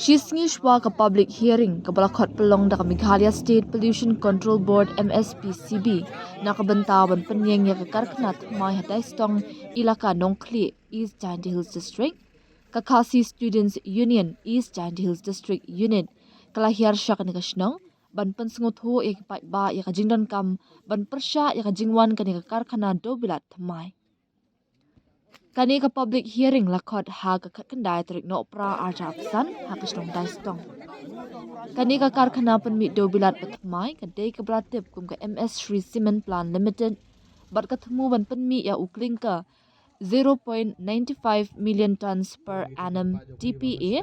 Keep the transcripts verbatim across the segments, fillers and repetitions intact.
Shi sngi shuwa ka public hearing kaba la khot pynlong da ka Meghalaya State Pollution Control Board, M S P C B, na ka bynta ban pynïeng ïa ka karkhana thymmai ha Daistong, Elaka Nongkhlieh, East Jaintia Hills District, ka Khasi Students Union, East Jaintia Hills District Unit, ka la hiar sha kane ka shnong ban pynsngewthuh ïa ki paidbah ïa ka jingdonkam ban pyrshah ïa ka jingwan kane ka karkhana dewbilat thymmai. Kane ka public hearing la khot ha ka khatkhyndai tarik Nohprah arhajar arphew san ha ka shnong Daistong. Kane ka karkhana pynmih dewbilat ba thymmai ka dei kaba la tip kum ka M S Shree Cement Plant Limited, bad ka thmu ban pynmih ïa u clinker zero point nine five million tons per annum, T P A,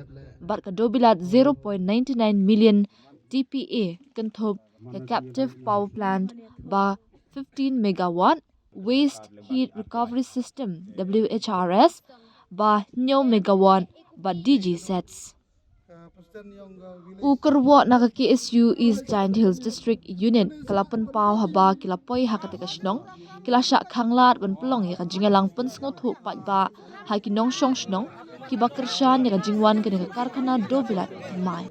bad ka dewbilat zero point nine nine million T P A, kynthup ka captive power plant ba fifteen megawatt, Waste Heat Recovery System, W H R S, ba hynñiew megawatt, bad D G sets. U kyrwoh na ka K S U East Jaintia Hills District Unit ka la pynpaw haba ki la poi ha kata ka shnong, ki la shah khanglad ban pynlong ïa ka jingïalang pynsngewthuh paidbah ha ki nongshong shnong kiba kyrshan ïa ka jingwan kane ka karkhana dewbilat thymmai.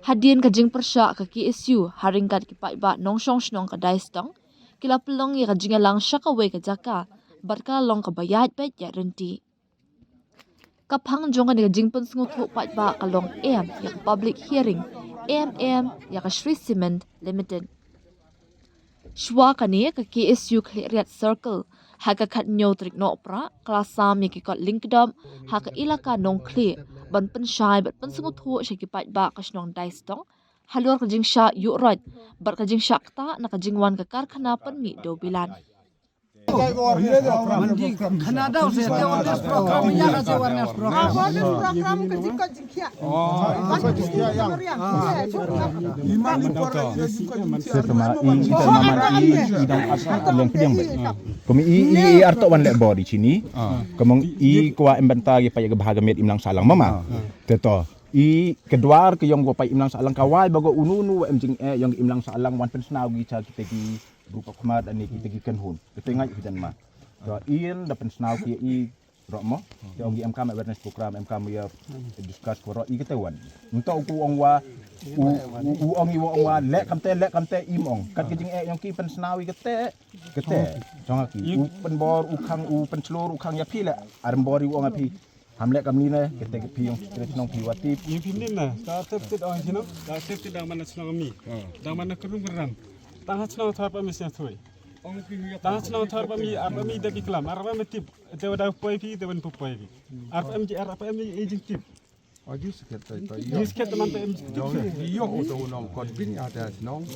Hadien ka jingpyrshah ka K S U ha ryngkat ki paidbah nongshong shnong ka Daistong, ki la pynlong ïa ka jingïalang sha kawei ka jaka bad ka la long kaba ïaid beit ïaid ryntih. Ka phang jong kane ka jingpynsngewthuh paidbah ka long em ïa ka public hearing, em em ïa ka Shree Cement Limited. Shuwa kane ka K S U Khliehriat Circle ha ka khathynñiew tarik Nohprah ka la sam ïa ki kot lyngkdop ha ka Elaka Nongkhlieh ban pynshai bad pynsngewthuh sha ki paidbah ka shnong Daistong halor ka jingshah ïuh roit bad ka jingshah ktah na ka jingwan ka karkhana pynmih dewbilat. Sa tama i, i tama man i, i dang at at leng pdiang bet. Kumi i, i, i arto wan lek bor i chini. Kumi i kwah em banta ki paya ka bha ka miat imlang salang mama. Te to. I kedwar ke yong ko paya imlang salang kawai bago unu unu em jing e yong imlang salang wan pensnaw gi cha kita ki rupa khmat ani kita ki kenhun. Kita ngai hidan ma. To in da pensnaw ki i Rok mo, te ong em kam awareness program, em kam ya discuss ko rok i kete wan. Nto ku ong wa, u, u, u ong i wa ong wa, lek kam te, lek kam te, im ong. Kat ke jing e yong ki pensnaw i kete, kete. Jong aki, u penbor, u khang, u penslur, u khang ya phi le, arem bor i u ong a phi. Ham lek kam ni ne, kete ke phi yong stres nong phi wa tip. Ni phi ni ne, ta tep tit ong sino, ta tep tit dang mana sino mi. Dang mana kerung kerang. Tang ha sino thar pa mi sino thui. Tang ha sino thar pa mi, apa mi da ki kelam, apa mi tip. Te wa da poi phi, te wan pu poi phi. Ar pa em ji, ar pa em ji, e jing tip. Aju sikhet tai tai. Ji sikhet teman pa em ji tip. Yo, yo, to nong kon bin ya ta nong.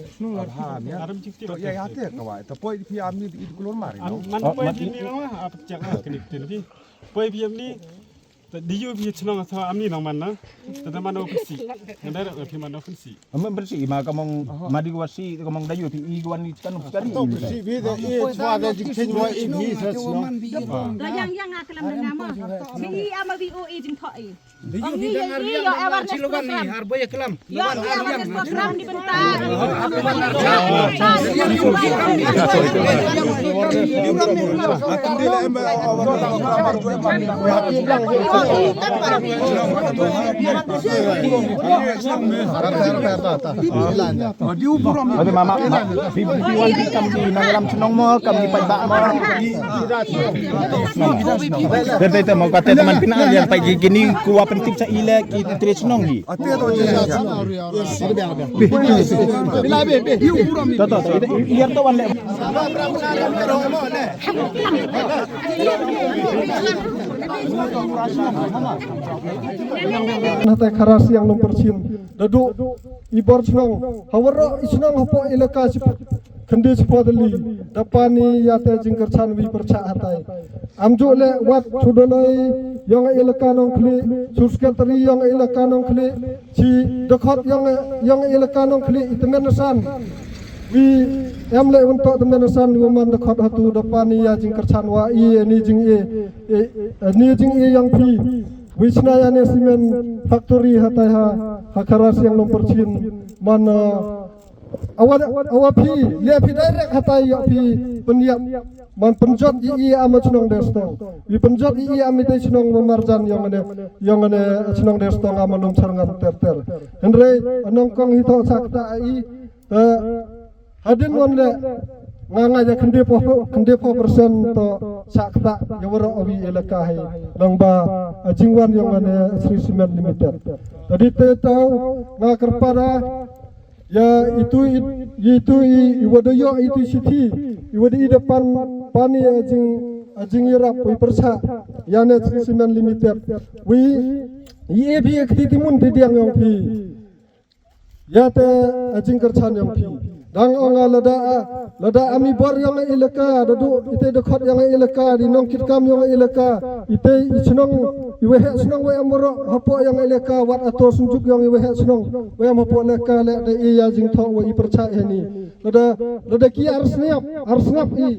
Abha mi ya. Ar em ji tip. To ya ya te ka wa. To poi phi am ni di kulur mari nong. Man poi phi ni nong, apa cek lah kini tin phi. Poi phi am ni. Te di yu phi chnong tho am ni nong man na. Te man o phi si. Ngan da phi man o phi si. Amang bersih ma kamong madi gua si kamong dayu pi i gua ni kan kari. To bersih bi de i chwa de jing chen wa i bi sa sno. La yang yang a kelam danga ma. Bi i ama bi o i jing tho i. Dayu bi dang ar yang ma chilo kan ni har boy kelam. Ya awareness program di benta. Ade mama, bi bi wan bi kam di nang lam chnong mo, kam di paidbah mo. Te te te mo ka te teman pina lian pai gi gini ku wa penting cha ile ki tre chnong gi. Ate to je. Bila be be. To to to ite iar to wan le. Nata kharasiang nong perchin. Dadu i bor chnong, ha waroh i chnong hapoh elaka chip-, khyndai chipor tylli, da pan i ïa te jingkyrchan wi pyrchah hatai. Am ju le wat chudonoi yong elaka Nongkhlieh, chu secretary yong elaka Nongkhlieh, chi dkhot yong, yong elaka Nongkhlieh, i tymmen san. Wi em le un to tymmen san, wi man dkhot hatu da pan i ïa jingkyrchan wa i ni jing e, e, ni jing e yong phi. Wi chna ïa ne cement factory hatai ha, ha kharasiang nong perchin man, uh, Awa, awa phi, ïa phi direct hatai ïa phi pynïap. Man pynjot i i am chnong Destong. Wi pynjot i i am ite chnong marjan ïong ne, ïong ne chnong Destong am num char ngan ter ter. Hynrei anong kong hi to sakta i, eh, hadin wan le nga nga ja khynde po, khynde po persen to sakta ïa wara awi elaka hi. Nang ba, eh, jingwan ïong ne Sri Cement Limited. Tadi te tau nga kerpada, ïa itu i, ïa itu i, i wa da ïoh itu shithi, i wa da i da pan, pan i, eh, jing, eh, jingïarap, wi pyrshah ïa ne Sri Cement Limited. Wi, i e phi kti timun ti diang ïong phi. Ïa te, eh, jingkyrchan ïong phi. Dang ong nga lada, eh, lada ami bor ïong elaka, da du ite da khot ïong elaka, di nong kitkam ïong elaka, ite i chnong, i waheh chnong wa em ro hapoh ïong elaka, wat ato sunjuk ïong i waheh chnong wa em hapoh elaka le da i ïa jingthoh wa i pyrchah hani. Lada, lada ki arsniap, arsniap i,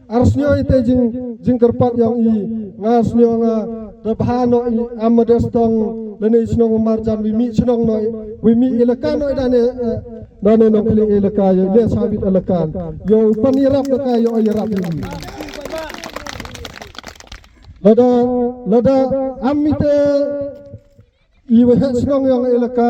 arsnio ite jing, jingkyrpad ïong i, nga snio nga da bha no i am Destong lane i chnong marjan wi mi chnong no, wi mi elaka no i dane, eh, dane nongkli elaka ïa le sabit elaka. Ïa u pan ïarap elaka ïa u ïarap i. Lada, lada am ite i waheh chnong ïong elaka,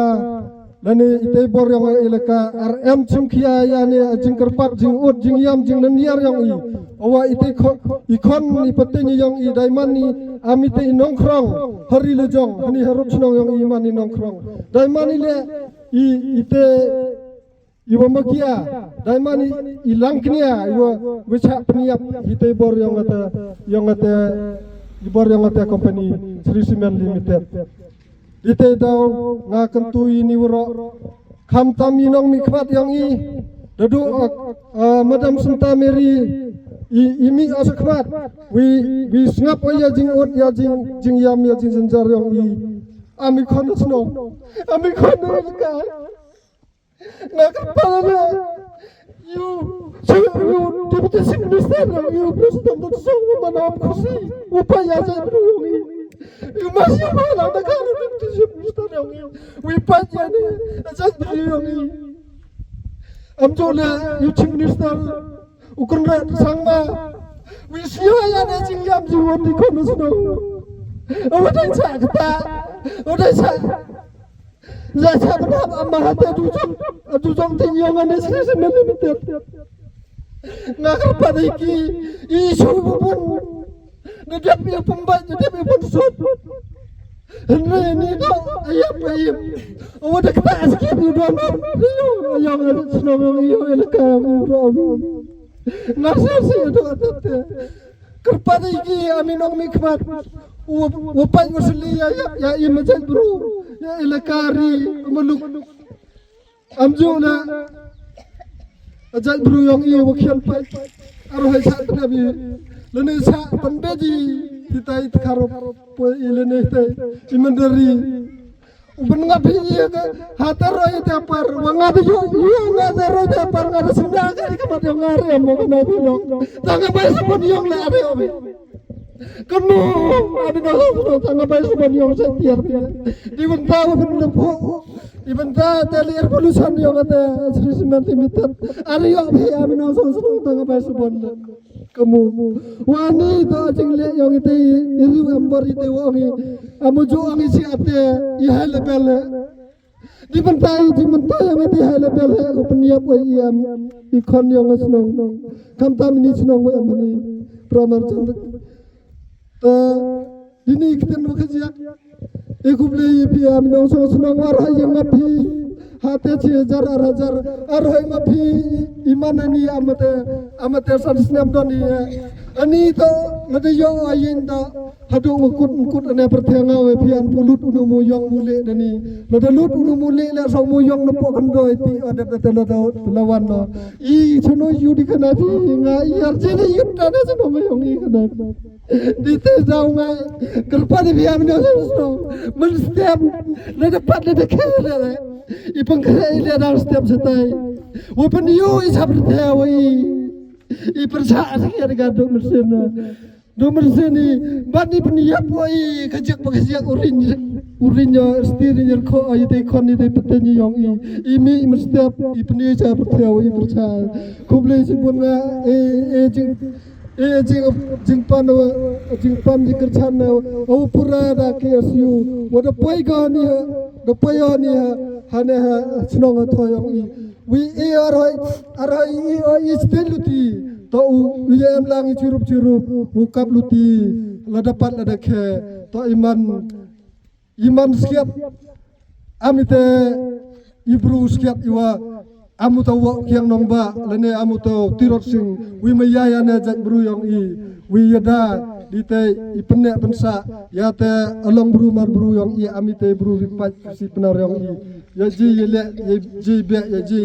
lane ite bor ïong elaka, ar em chimkhia ïa ne jingkyrpad, jingud, jingïam, jinglynñiar ïong i. Awa ite kho, i khon i pateng ïong i, daiman i am ite i nongkhrong ha ri lajong, hani ha rup chnong ïong i man i nongkhrong. Daiman i le i, ite i wa makia, daiman i, i langknia, i wa, wa chah pynïap, ite bor ïong ate, ïong ate, i bor ïong ate company, Sri Cement Limited. Ite daw nga kyntu i ni waro, khamtam i nongmihkhmat ïong i, da du, uh, uh, Madam Santa Mary, i, i mih o shakhmat, wi, wi sngap o ïa jingud, ïa jing, jingïam, ïa jingjynjar ïong i. Ami khon shnong, ami khon ka. Nga kyrpad ïa u, ïa u Deputy Chief Minister, ïa u President, da song u man ym khusi, u peit ïa jaitbynriew ïong i. U ma shu ba lang da ka Deputy Chief Minister ïong i. U peit ïa ne jaitbynriew ïong i. Am ju le u Chief Minister u Conrad Sangma. U shu ïa ne jingïam jingwan di khon shnong. U dang sa kata. U dang sa Ïa sa bnap ama hate dujok, dujok ti ïong ane Sri Cement Limited. Nga kyrpad ïa ki, i shu bun. Da dep ïa pynbait, da dep ïa pynsut. Hynrei ni do, ïa pynbait. Wa da kata skit ni do ma. Ïong, ïong ane shnong ïong ïong ïa ka ïong ïong. Nga shu shu do kata te. Kyrpad ïa ki ami nongmihkhmat. U, u pait u sli ïa, ïa, ïa i ma jaitbru. Ïa i la kari, maluk. Am ju na. A jaitbru ïong i wa khian pait. Aro hai sa tnga bi. Lane sa pynbeit i. Hitai tkarop. Poi i lane hitai. I mandari. U ban nga phi ïa ka, ha ta roi ta par, wa nga ta yu, yu nga ta roi ta par, nga ta sim da ka ri ka mat yu nga re mo ka na phi long. Ta nga bai sa pon yong la re obi. Kamu, abi na ho ta nga bai sa pon yong sa tiar phi. Di ban ta wa ban na pho. Di ban ta ta li revolution yong ta Sri Cement Limited. Ari yo phi abi na so so ta nga bai sa pon. Kamu. Wa ni to jingleh yong ite i riu em bor ite wa ngi. Amu ju ngi si ate i high level he. Di bynta i di bynta yong ite high level he ko pynïap wa i am i khon yong shnong. Khamtam ini shnong wa am ini. Pramar chanduk. Ta Dini ktien wa khajiak. I khublei ïa phi a mi nong shnong shnong war ha ïa ma phi. Ha te chi hajar ar hajar ar ha ma phi. I man ani amate amate san snem don i. Ani to lada ïoh a ïing da. Haduh wa kut kut ane pyrthei nga wa phi an pulut unu mu yong mu le dani. Lada lut unu mu le le song mu yong na pok khandoi ti adep te lada lawan no. I chano yu di kana phi nga i ar chini yut kana chano ma yong i kana. Di te daw nga kyrpad ïa phi a mi nong shnong. Myn step lada pat lada khe lada. I pynkhre i lada step shatai. Wa pynïoh i sap te wa i. I pyrshah ïa ka dum shin. Number sini, bad ni pynïap wa i, ka jek pa ka jek urin, urin ya, sti rin yer ko, ai te kon ni te peten yong i, i mi i mestep, i pynïap cha perthia wa i percha. Khublei shibun nga, e, e, jing, e, jing, jing pan wa, jing pan jing kerchan na, wa pura da K S U, wa da poi ga ni ha, da poi ga ni ha, ha ne ha, chnong ha tho yong i. Wi i arhoi, arhoi i, i, i stel luti. To u, u ye em lang i chirup chirup, u kap luti, lada pat lada khe, to iman, iman skiap, am ite, i bru skiap iwa, am uta wa kiang nong ba, lane am uta tirot sing, wi ma ya ya ne jait bru yong i, wi ya da, di te, i penne pensa, ya te, along bru mar bru yong i, am ite bru ripat, si penar yong i. Ya ji ya le, ya ji be, ya ji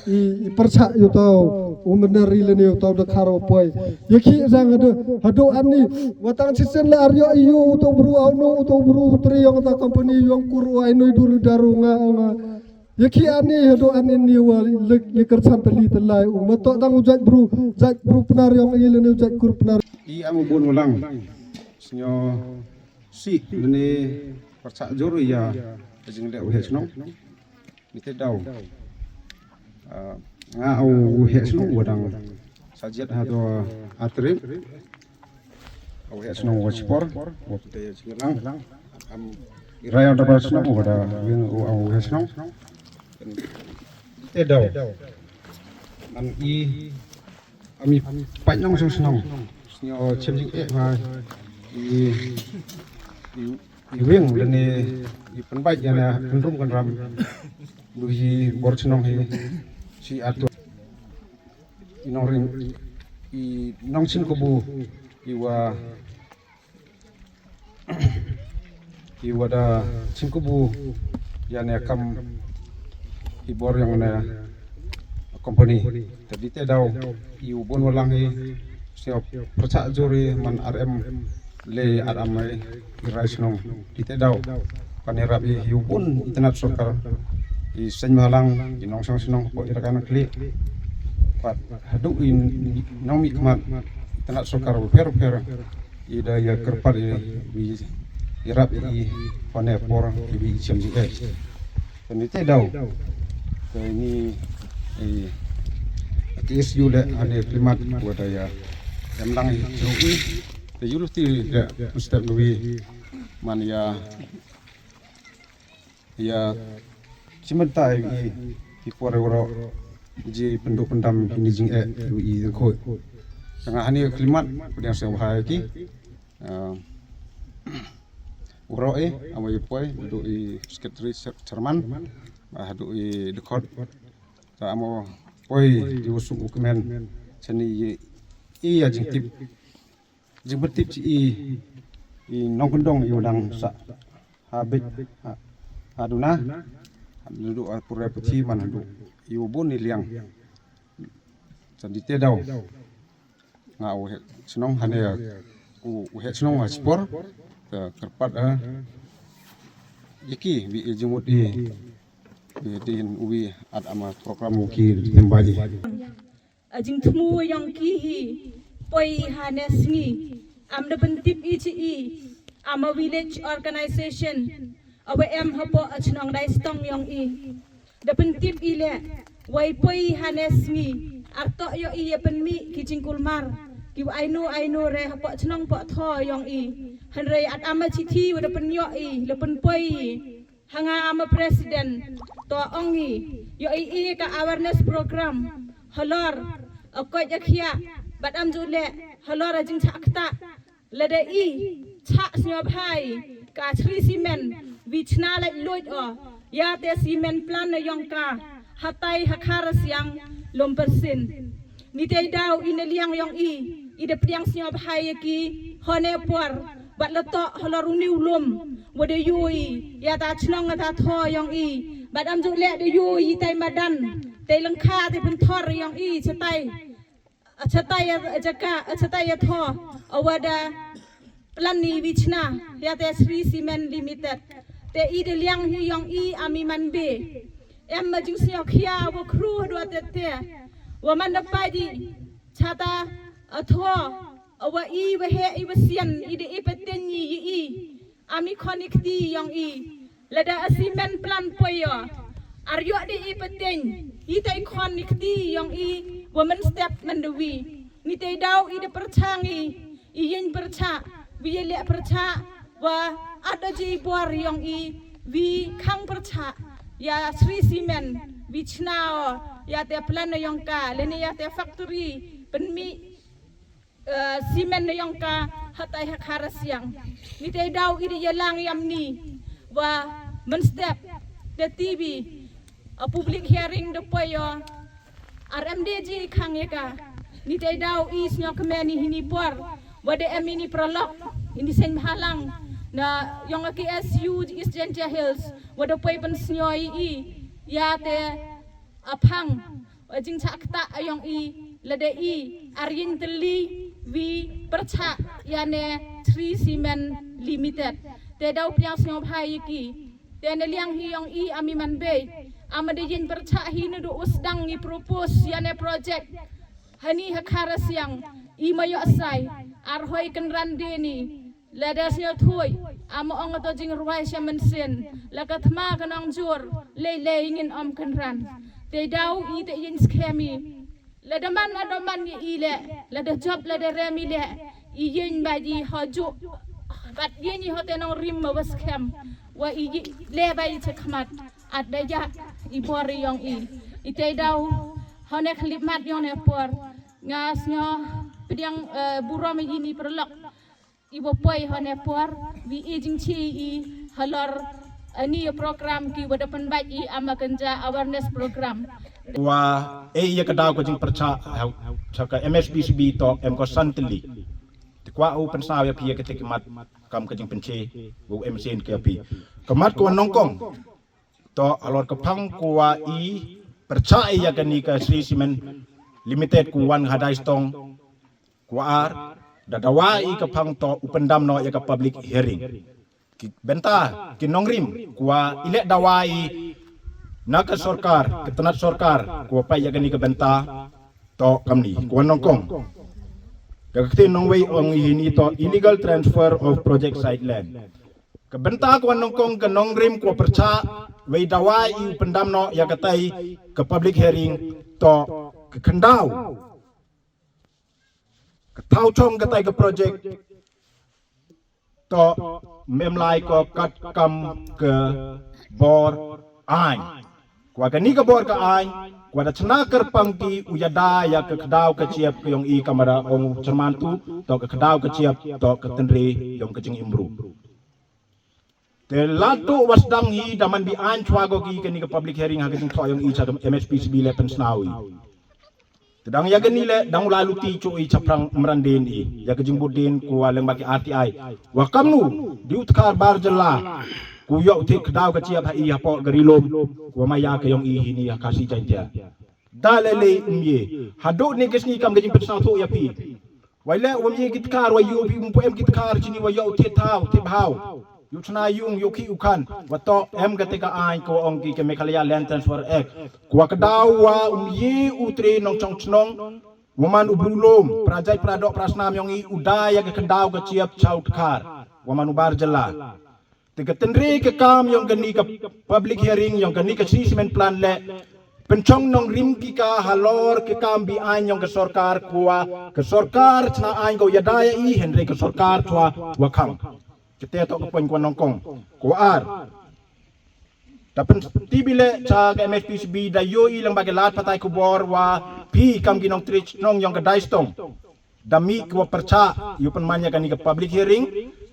i, i percha yu tau, u mener i lene yu tau da kharo poi. Ya ki zang hadu, hadu ani, watang sisen la aryo i yu, u tau bru au nu, u tau bru tri yong ta company yong kur u ai nui dur daru nga, nga. Ya ki ani, hadu ani ni wa lek, ya kerchan tali talai, u matok dang u jait bru, jait bru penar yong i lene u jait kur penar. I am bun ulang, senyo si, lene percha jur ya, jing le u he senong. Ni te daw. Ah, nga au u he shnong wa dang sajiat ha to atri. Au he shnong wa chipor, wa pute ya chilang. Am i raya da ba shnong wa da wing u au he shnong. Ni te daw. Man i, am i pait nong shnong shnong. Snyo chem jing eh ba i, i I wing lane i pynbait ïa na kynrum kynram. Du hi bor chnong hi. Shi atu. I nong ring, i nong chin kubu. I wa, i wa da chin kubu. Ïa na kam i bor ïa na company. Te di te daw i u bun walang i sio percha juri man R M le R M i rai shnong di te daw. Kan i rap i u bun internet sorkar i sen malang i nong shnong shnong po i rakan kli. Pat hadu i nong mi kmat internet sorkar per per. I da ïa kyrpad i, i, i rap i, i, hone por i, i chem ji eh. Te ni te daw. Te ni, i, K S U le hane klimat wa da ïa. Em lang i, i, te yu lu ti de, step nui, man ïa, ïa, chimen ta i, i, i por waro, ji pendu pendam ini jing eh, i, i, khoi. Tengah hani klimat, pediang seng bahai ki. Ah, waro eh, amo i poi, du i secretary chair-, chairman, ah, du i dekot. Ta amo poi, di usuk ukmen, seni i, i, ya jing tip. Jingpyntip chi i, i nongkyndong i u dang sah ha bit ha, ha duna. Haduh ha pura puthi man haduh i u bun i liang. Sa di te daw. Nga u heh chnong hane u, u heh chnong ha spor. Ka kyrpad ha. Iki wi i jingmut i. Wi din u wi at ama program u ki timbaji. A jingthmu yong ki hi poi ha ne sngi. Am da pyntip i chi i. Am a village organization. Awe em hapoh a chnong Daistong yong i. Da pyntip i le. Wai poi ha ne sngi. Arto yo i ya pynmih ki jingkulmar. Ki wa ainu ainu re hapoh chnong poh tho yong i. Hynrei at am a chithi wa da pynyoh i. La pynpoi i. Hanga ama president, to ong i, yo i i ka awareness program, halor, a koit a khia, bad am ju le, halor a jingchah kta, lada i, chah snyo bhai, ka chri simen, vi chna lait luit o, ya te simen plan na yong ka, hatai hakhar siang, lom persin. Ni te daw i na liang yong i, i da pdiang snyo bhai ya ki, hone por, bad la toh halor u ni u lum, wa da yu i, ya ta chnong ta tho yong i, bad am ju le da yu i tai madan, tai langkha tai pynthor yong i, chatai, chatai ya jaka, chatai ya tho, awa da plan ni vichna, ya te Sri Cement Limited, te i da liang hi yong i ami man be, em ma jing snyo khia wa khru dua te te, wa man da pa di, chata, a tho, Awa i wa heh i wa sian i da i pateng i i. Ami khon i kti yong i. Lada a cement plant poi yo. Ar yo da i pateng. I ta i khon i kti yong i. Wa men step men da wi. Ni te daw i da perchang i. I yin percha. Wi ye le percha. Wa ada ji bor yong i. Wi khang percha. Ya Sri Cement. Wi chna o. Ya te plant yong ka. Lene ya te factory. Pen mi eh, simen na yong ka hatai ha khara siang. Ni te daw i di yalang yam ni wa men step de T V a public hearing de poyo R M D G khang ye ka. Ni te daw i snyo kmen ni hini por wa de em ini prolog ini seng halang na yong a K S U East Jaintia Hills wa de poi pen snyo i i ya te aphang a jingchak ta ayong i lada i arin teli wi percha ya ne Sri Cement Limited. Te daw piang snyo bhai ki. Te ne liang hi yong i ami man bei. Ama de yin percha hi ne do usdang ni propose ya ne project. Hani ha khara siang i mayo asai ar hoi kenran de ni. Lada sñiawthooid, ama ong ato jingrwai sha mynsiem, la ka thma ka nongjur, lei lei ngin ym kynran. Te daw i te yin skhem i. Lada man lada man i le, lada jop lada rem i le, i yin ba i hoju. Bat yin i hote nongrim ma wa skhem, wa i le ba i chakmat, at da ya i bor i yong i. I te daw, hone khlip mat yong ne por, nga sñiaw pdiang burom i ni perlok. I wa poi hone por wi i jingchi i halor ani program ki wa da pynbait i ama kynja awareness program. Wa e ya ka daw ka jingpyrcha cha ka M S P C B to em ko santli. Ti kwa u pynsaw ya phi ya ka te ki mat kam ka jingpynche u M C N K P. Ka mat ko nongkong to halor ka phang ko wa i pyrcha i ya ka ni ka Sri Cement Limited ku wan hadai stong. Kuar da dawa i ka phang to u pyndam noh ya ka public hearing. Ki bynta ki nongrim kuar i leh dawa i na ka sorkar ka tnat sorkar kuar peit ya kani ka bynta to kamni kuar nongkong. Da ka ktien nongwei ong i hini to illegal transfer of project site land. Ka bynta kuar nongkong ka nongrim kuar pyrcha wei dawa i u pyndam noh ya katai ka public hearing to ka khyndaw. Ka thaw chong katai ka project to mem lai ko kat kam ka bor ain. Kwa kani ka bor ka ain kwa da chna kyrpang ki u yada ya ka kdaw ka chiap ka yong i kamara ong chairman tu to ka kdaw ka chiap to ka tynre yong ka jingimru. Te latu wasdang hi da man bi an chwa go ki kani ka public hearing ha ka jingthoh yong i cha ka M S P C B le pynsnaw i. Te dang ya kani le dang u la luti chu i cha prang mran din i ya ka jingbut din ku wa leng ba ki R T I. Wa kamnu di u tkar bar jylla ku yoh u thik kdaw ka chiap ha i ha po gari lum ku wa ma ya ka yong i hi ni ha Khasi Jaintia. Da le le um ye. Haduh ni ka sngi kam ka jingpynsnaw thuh ya phi. Wai le wam ye ki tkar wa yu phi um pu em ki tkar chini wa yoh u thik thaw thik bhaw. Yu chna yung yu ki u khan. Wa to em ka te ka ain ko ong ki ka Meghalaya Land Transfer Act. Kwa ka daw wa um ye u tre nong chong chnong. Wa man u bru lum pra jait pra dok pra snam yong i u da ya ka kyndaw ka chiap cha u tkar. Wa man u bar jylla. Te ka tynre ka kam yong kani ka public hearing yong kani ka Sri Cement plant le pynchong nongrim ki ka halor ka kam bi ain yong ka sorkar kwa ka sorkar chna ain ko yada ya i hynre ka sorkar chwa wa khang. Kite to ka point kwa nongkong kwa ar. Da pyn T V le cha ka M S P C B da yo i lang ba ka lat patai khubor wa phi kam ki nongtrei chnong yong ka dai stong. Da mi ki wa pyrcha yu pynman ya kani ka public hearing.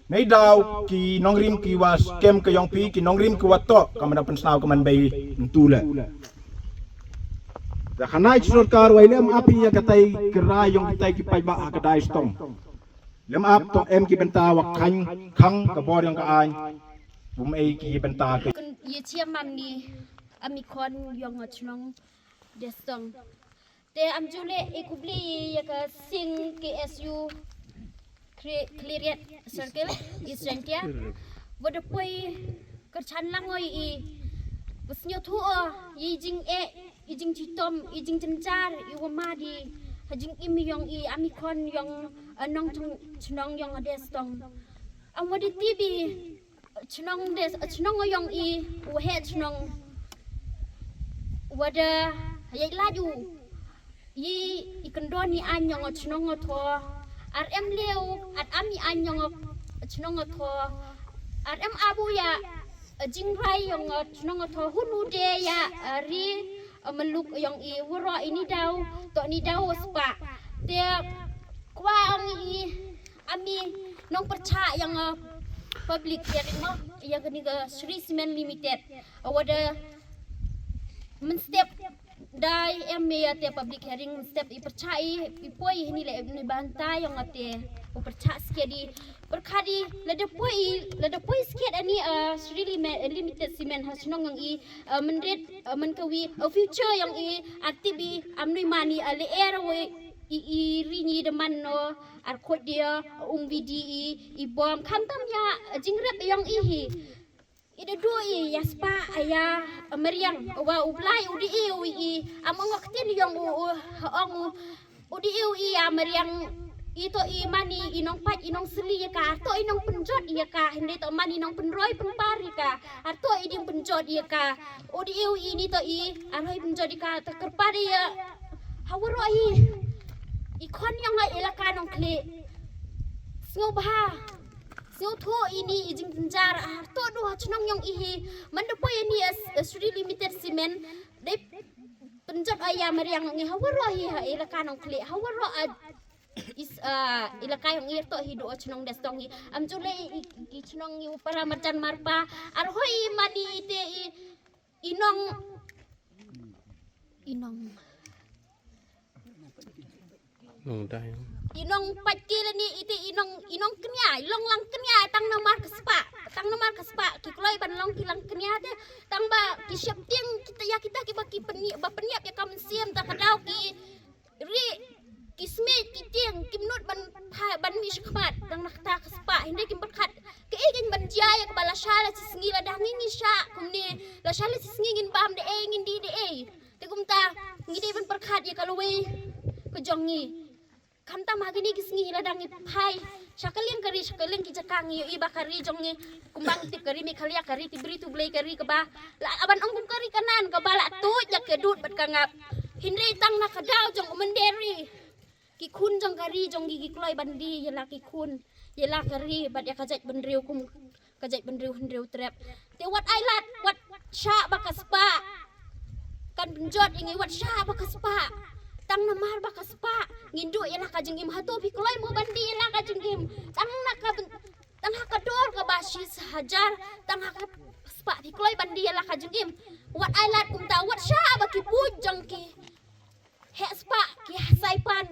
Nei daw ki nongrim ki wa skem ka yong phi ki nongrim ki wa to ka man da pynsnaw ka man bei ntu le. Da khanai chi sorkar wai lem api ya katai kra yong kitai ki paibah ha ka dai stong. Lem ap to em ki bynta wa khang khang ka bor yong ka ain. Bum ei ki bynta ka. Ye chia mam ni ami khon yong a chnong destong. Te am ju le e kubli ya ka sing K S U Khliehriat Circle East Jaintia. Wa da poi kyrchan lang oi i wa sñiawthuh o i jing e i jing chitom i jing jynjar i wa ma di ha jing im yong i ami khon yong a nongchnong yong a Destong. Am wa da tip i chnong Des, chnong yong i, u heh chnong wa da yai laju. I, i kyndon i aiñ yong a chnong a tho. Ar em leu, at am i aiñ yong a chnong a tho. Ar em abu ya, a jingrai yong a chnong a tho. Hun u de ya, a ri, a maluk yong i, wuro i ni daw, to ni daw spah. Te kwah ong i, ami nongpyrchah yong a public hearing mo, ya kani ka Shree Cement Limited. A wa da mynstep dai em ya te public hearing mynstep i pyrchah i, i poi hini le ni banta yong a te u pyrchah skedi. Pyrkhat i, lada poi, lada poi sked ani, a, Shree Lime-, Limited Cement ha chnong yong i, a, mynrit, a, mynkawi, a, future yong i, a, tibi, am nui mani, a, le er wa i, i ri ni da man no, ar khot dia, a, um bidi i, i bom, khamtam ya, a, jingrep yong i hi. I da du i, ya spah, a ya, a mariang, wa u Blai, u di i, u i, am ong wa ktin yong u, u, ha ong u, u di i, u i, ya mariang, i to i mani, i nongpait, i nongsli ya ka, to i nongpynjot ya ka, hynrei to mani nongpynroi pynpar ya ka, ar to i ding pynjot ya ka, u di i, u i ni to i, ar hoi pynjot ya ka, to kyrpad ya, ha wuro i, i khon yong a elaka Nongkhlieh. Sngewbha. Sngewthuh ini i jingjynjar, ah, to du ha chnong yong i hi. Man da poi ini, eh, Shree Limited Cement. Dei pynjot a ya mariang yong i ha wuro hi ha elaka Nongkhlieh. Ha wuro a is, ah, elaka yong i to hi du ha chnong Destong hi. Am ju le i, i, i chnong i u para marjan marpa. Ar hoi mani i te i, i nong, i nong. Nong dai. I nongpait ki lani i te i nong, i nongkñia, i long langkñia, tang namar ka spah, tang namar ka spah, ki kloi ban long ki langkñia te, tang ba ki sheptieng kita ya kita ki ba ki pynïap, ba pynïap ya ka mynsiem ta ka daw ki ri, ki smit, ki tieng, ki mynnud ban pha, ban mih shakhmat, tang na kata ka spah, hynrei kim pyrkhat, kaei kein ban jia ya kaba lashai la shi sngi lada ngi ngi shah, kumne, lashai la shi sngi ngin bam da ei, ngin dih da ei. Te kumta, ngi dei ban pyrkhat ya ka lawei ka jong ngi. Khamtam ha kini ki sngi lada ngi phai sha ka liang ka ri, sha ka liang ki jaka ngi ïohi ba ka ri jong ngi kumba ngi tip ka ri Meghalaya, ka ri Tipbri Tublei, ka ri kaba la, aban ong kum ka ri Kanaan kaba la tuid ya ka dud bad ka ngap. Hynrei tang na ka daw jong u mynder ri, ki khun jong ka ri jong ngi ki kloi ban die ya la ki khun, ya la ka ri bad ya ka jaitbynriew kum ka jaitbynriew hynriew trep. Te wat ai lad, wat shah ba ka spah kan pynjot ïa ngi, wat shah ba ka spah. Tang namar ba ka spah ngin duh ïa la ka jingim. Hato phi kloi mo ban die ïa la ka jingim? Tang na ka byn-, tang ha ka dor kaba shi hajar, tang ha ka spah phi kloi ban die ïa la ka jingim? Wat ai lad kumta, wat shah ba ki puj jong ki heh spah, ki Saipan,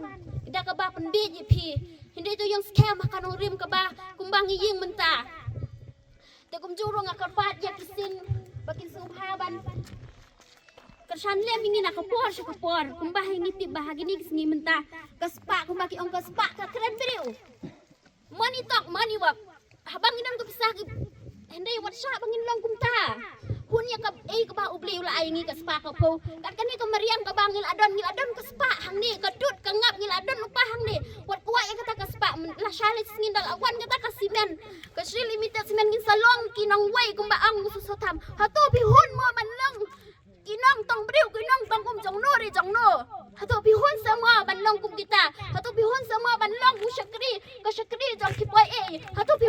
da kaba pynbiej ïa phi. Hynrei to ïong skhem ha ka nongrim kaba kumba ngi ïeng mynta. Te kumjuh ruh nga kyrpad ïa ki shin ba kin sngewbha ban kyrshan lem ïa ngi na ka por sha ka por, kumba ha ngi tip ba ha kine ki sngi mynta ka spah, kumba ki ong ka spah ka kren briew. Mani tok, mani wap. Haba ngin don ka pisa ki, hynrei wat shah ba ngin long kumta. Hun ïa ka ei kaba U Blei u la ai ngi ka spah ka phew. Kat kane ka mariang kaba ngi la don, ngi la don ka spah hangne, ka dud ka ngap ngi la don lypa hangne. Wat kwah ïa kata ka spah, lashai la shi sngi da la wan kata ka simen, ka Shree Limited Cement, ngin sa long ki nongwei kumba ong u Soso Tham. Hato phi hun mo ban long ki nongtong briew, ki nongtong kum jong no re jong no? Hato phi hun sa mo ban long kum kita? Hato phi hun sa mo ban long u shakri, ka shakri jong ki poi ei? Hato phi